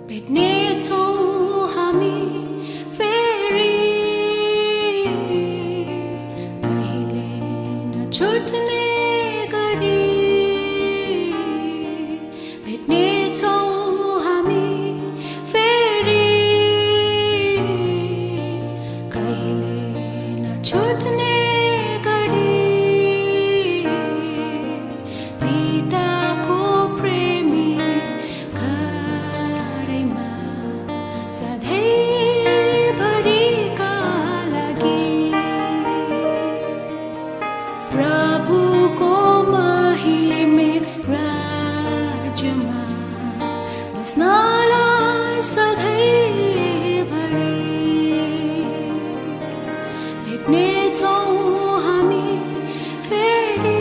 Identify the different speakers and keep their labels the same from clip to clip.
Speaker 1: भेट्नेछौँ हामी फेरि कहिले नछुट्ने गरी भेट्नेछौँ हामी फेरि कहिले नछुट्ने गरी पिताको प्रेमी घरैमा सधैँभरिका लागि प्रभुको महिमित राज्यमा बस्नलाई सधैँभरि भेट्नेछौँ हामी फेरि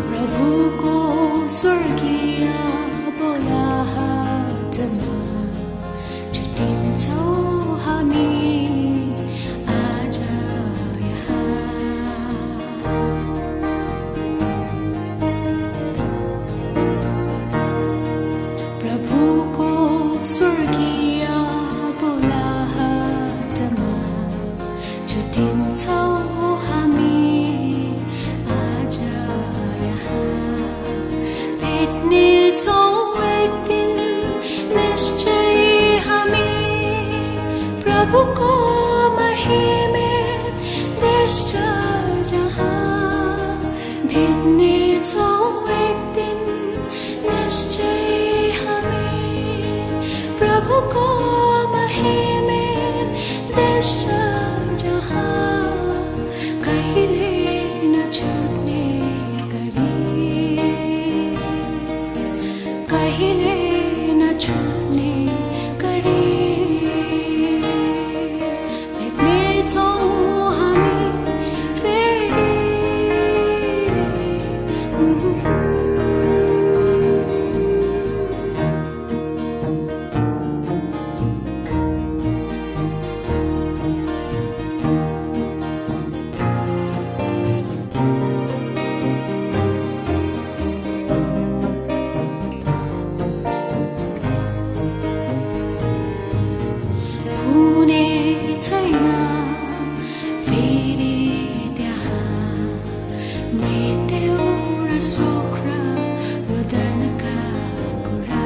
Speaker 1: प्रभुको स्वर्गीय बोलाहटमा छुट्टिन्छौँ हामी आज यहाँ प्रभुको स्वर्गीय बोलाहटमा छुट्टिन्छौँ हामी आज यहाँ भेट्नेछौँ एक दिन निश्चय हामी प्रभुको महिमित देश छ जहाँ भेट्नेछौँ एक दिन निश्चय हामी प्रभुको महिमित देश छ जहाँ कहिले नछुट्ने गरी कहिले नछुट्ने गरी भेट्नेछौँ हामी फेरि हुने छैन फेरि त्यहाँ मृत्यु र शोक र रुदनका कुरा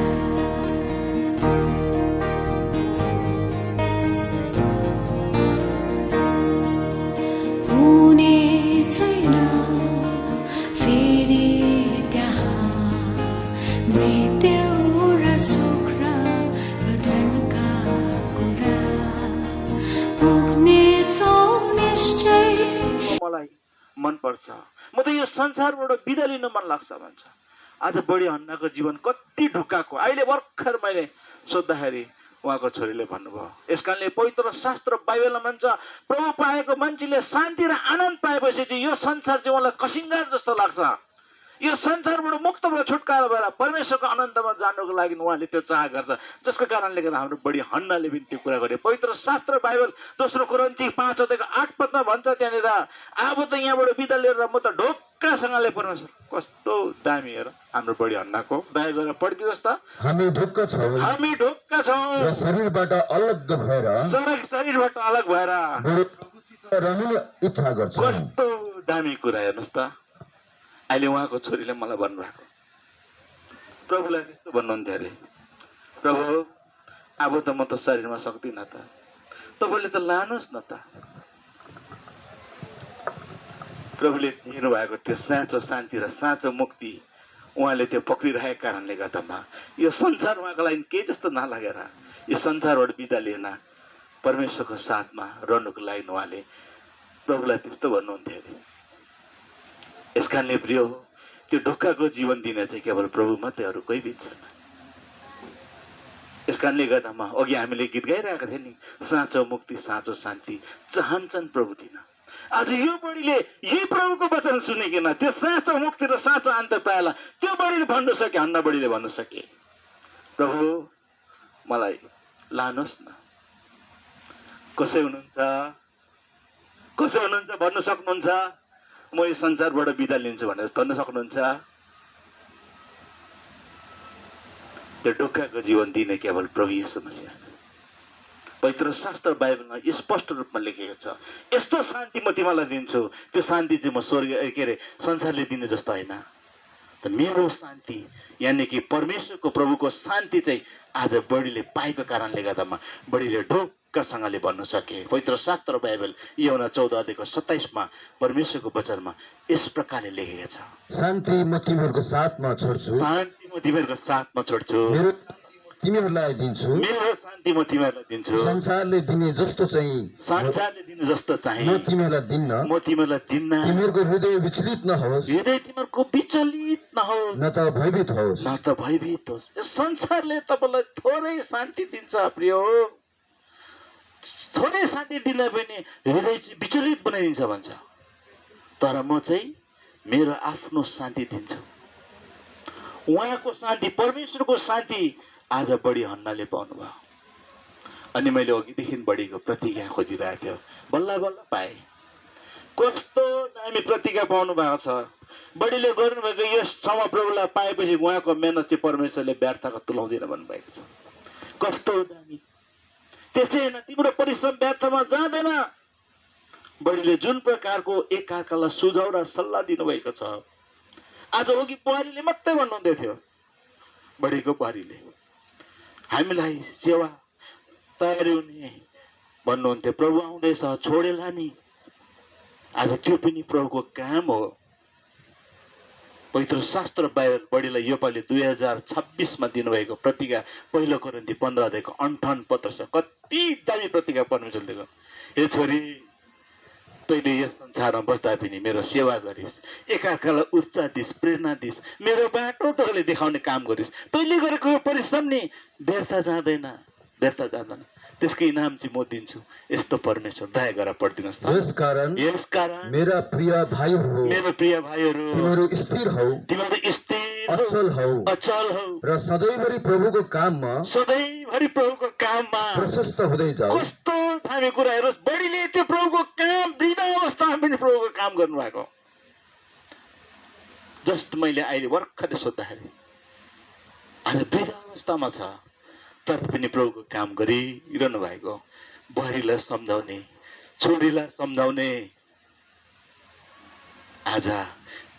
Speaker 1: हुने छैन फेरि त्यहाँ मृत्यु र शोक र रुदनका कुरा पुग्नेछौँ निश्चय
Speaker 2: मलाई मन पर्छ म त यो संसारबाट बिदा लिन मन लाग्छ भन्छ। आज बढी हन्नाको जीवन कति ढुक्काको अहिले भर्खर मैले सोद्धाखेरि उहाँको छोरीले भन्नुभयो यस कारणले पवित्र शास्त्र बाइबलमा भन्छ प्रभु पाएको मान्छेले शान्ति र आनन्द पाएपछि चाहिँ यो संसार चाहिँ उहाँलाई कसिङ्गार जस्तो लाग्छ। यो संसारबाट मुक्त भएर छुटकारा भएर परमेश्वरको अनन्तमा जानुको लागि उहाँले त्यो चाह गर्छ जसको कारणले गर्दा हाम्रो बढी हन्नाले पनि त्यो कुरा गरे। पवित्र शास्त्र बाइबल दोस्रो कोरिन्थी 5:8 भन्छ त्यहाँनिर अब त यहाँबाट बिदा लिएर म त ढोक्कासँगले परमेश्वर कस्तो दामी हेर हाम्रो बढी हन्नाको दया गरेर पढिदिनुहोस् त।
Speaker 3: हामी ढुक्क छौँ
Speaker 2: हामी ढोक्का छौँ
Speaker 3: र शरीरबाट अलग भएर
Speaker 2: शरीरबाट अलग भएर
Speaker 3: प्रभुसित रहने इच्छा गर्छौँ।
Speaker 2: कस्तो दामी कुरा हेर्नुहोस् त। अहिले उहाँको छोरीले मलाई भन्नुभएको प्रभुलाई त्यस्तो भन्नुहुन्थ्यो अरे प्रभु अब त म त शरीरमा सक्दिनँ त तपाईँले त लानुहोस् न त। प्रभुले दिनुभएको त्यो साँचो शान्ति र साँचो मुक्ति उहाँले त्यो पक्रिरहेको कारणले गर्दामा यो संसार उहाँको लागि केही जस्तो नलागेर यो संसारबाट बिदा लिन परमेश्वरको साथमा रहनुको लागि उहाँले प्रभुलाई त्यस्तो भन्नुहुन्थ्यो अरे। यस कारणले प्रिय त्यो ढुक्काको जीवन दिने चाहिँ केवल प्रभु मात्रै, अरू कोही पनि छैन। यस कारणले गर्दामा अघि हामीले गीत गाइरहेका थियौँ नि, साँचो मुक्ति साँचो शान्ति चाहन्छन् प्रभु दिन। आज यो बडीले यही प्रभुको वचन सुनिकन त्यो साँचो मुक्ति र साँचो अन्त पाएला त्यो बडीले भन्नु सके, हन्ना बडीले भन्नु सके, प्रभु मलाई लानुहोस् न। कसै हुनुहुन्छ भन्नु सक्नुहुन्छ? म यो संसारबाट बिदा लिन्छु भनेर भन्नु सक्नुहुन्छ? त्यो ढुक्काको जीवन दिने केवल प्रभु येशू मसीह। पवित्र शास्त्र बाइबलमा स्पष्ट रूपमा लेखेको छ, यस्तो शान्ति म तिमीलाई दिन्छु, त्यो शान्ति चाहिँ म स्वर्ग के अरे संसारले दिने जस्तो होइन। त मेरो शान्ति यानि कि परमेश्वरको प्रभुको शान्ति चाहिँ आज बढीले पाएको कारणले गर्दामा बढीले ढुक्कसँगले भन्नु सके। पवित्र शास्त्र बाइबल यूहन्ना 14:27 परमेश्वरको वचनमा यस प्रकारले लेखेको छ,
Speaker 3: शान्ति म तिमीहरूको साथमा छोड्छु,
Speaker 2: शान्ति म तिमीहरूको साथमा छोड्छु,
Speaker 3: मेरो तिमीहरूलाई दिन्छु,
Speaker 2: मेरो शान्ति म तिमीहरूलाई दिन्छु।
Speaker 3: संसारले दिने जस्तो चाहिँ
Speaker 2: संसारले दिनु जस्तो चाहिँ
Speaker 3: म तिमीहरूलाई दिन्न।
Speaker 2: म तिमीहरूलाई दिन्न।
Speaker 3: तिमीहरूको हृदय विचलित नहोस्,
Speaker 2: हृदय तिमीहरूको विचलित नहोस्,
Speaker 3: न त भयभीत होस्।
Speaker 2: न त भयभीत होस्। यो संसारले तपाईँलाई थोरै शान्ति दिन्छ प्रिय हो, थोरै शान्ति दिँदा पनि हृदय चाहिँ विचलित बनाइदिन्छ भन्छ। तर म चाहिँ मेरो आफ्नो शान्ति दिन्छु। उहाँको शान्ति, परमेश्वरको शान्ति आज बढी हन्नाले पाउनुभयो। अनि मैले अघिदेखि बढीको प्रतिज्ञा खोजिरहेको थियो, बल्ल बल्ल पाएँ। कस्तो दामी प्रतिज्ञा पाउनु भएको छ। बढीले गर्नुभएको यस क्षमा प्रभुलाई पाएपछि उहाँको मेहनत चाहिँ परमेश्वरले व्यर्थका तुलाउँदैन भन्नुभएको छ। कस्तो दामी। त्यसै होइन, तिम्रो परिश्रम व्यर्थमा जाँदैन। बढीले जुन प्रकारको एकअर्कालाई सुझाउ र सल्लाह दिनुभएको छ। आज अघि बुहारीले मात्रै भन्नुहुँदै थियो, बढीको बुहारीले हामीलाई सेवा तयारी हुने भन्नुहुन्थ्यो, प्रभु आउँदैछ छोडेला नि। आज त्यो पनि प्रभुको काम हो। पवित्र शास्त्र बाइबल बढीलाई योपालि 2026 दिनुभएको प्रतिज्ञा 1 कोरिन्थी 15:58 छ। कति दामी प्रतिज्ञा परमेश्वरले दिएको। हे छोरी, तैँले यस संसारमा बस्दा पनि मेरो सेवा गरिस्, एकअर्कालाई उत्साह दिस्, प्रेरणा दिस्, मेरो बाटो तैँले देखाउने काम गरिस्। तैँले गरेको परिश्रम नि व्यर्थ जाँदैन। त्यसको इनाम चाहिँ म दिन्छु। यस्तो परमेश्वर दया गरेर पढिदिनुहोस्। यसकारण
Speaker 3: मेरा प्रिय भाइहरू,
Speaker 2: तिमीहरू
Speaker 3: स्थिर हौ, अचल हौ र सधैँभरि प्रभुको काममा प्रशस्त हुँदै जाऊ।
Speaker 2: कस्तो थामी कुरा हेर्नुहोस्, बढीले त्यो प्रभुको काम वृद्ध अवस्थामा पनि प्रभुको काम गर्नुभएको। जस्ट मैले अहिले भर्खरै सोद्धाखेरि आज वृद्ध अवस्थामा छ, तर पनि प्रभुको काम गरिरहनु भएको। बुहारीलाई सम्झाउने, छोरीलाई सम्झाउने, आज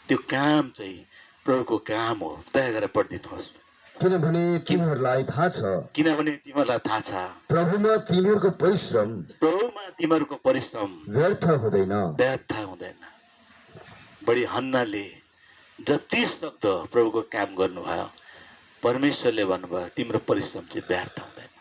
Speaker 2: त्यो काम चाहिँ प्रभुको काम हो। दया गरेर पढिदिनुहोस्।
Speaker 3: किनभने तिमीहरूलाई थाहा छ प्रभुमा तिमीहरूको परिश्रम व्यर्थ हुँदैन।
Speaker 2: बढी हन्नाले जति सक्दो प्रभुको काम गर्नुभयो। परमेश्वरले भन्नुभयो तिम्रो परिश्रम चाहिँ व्यर्थ हुँदैन।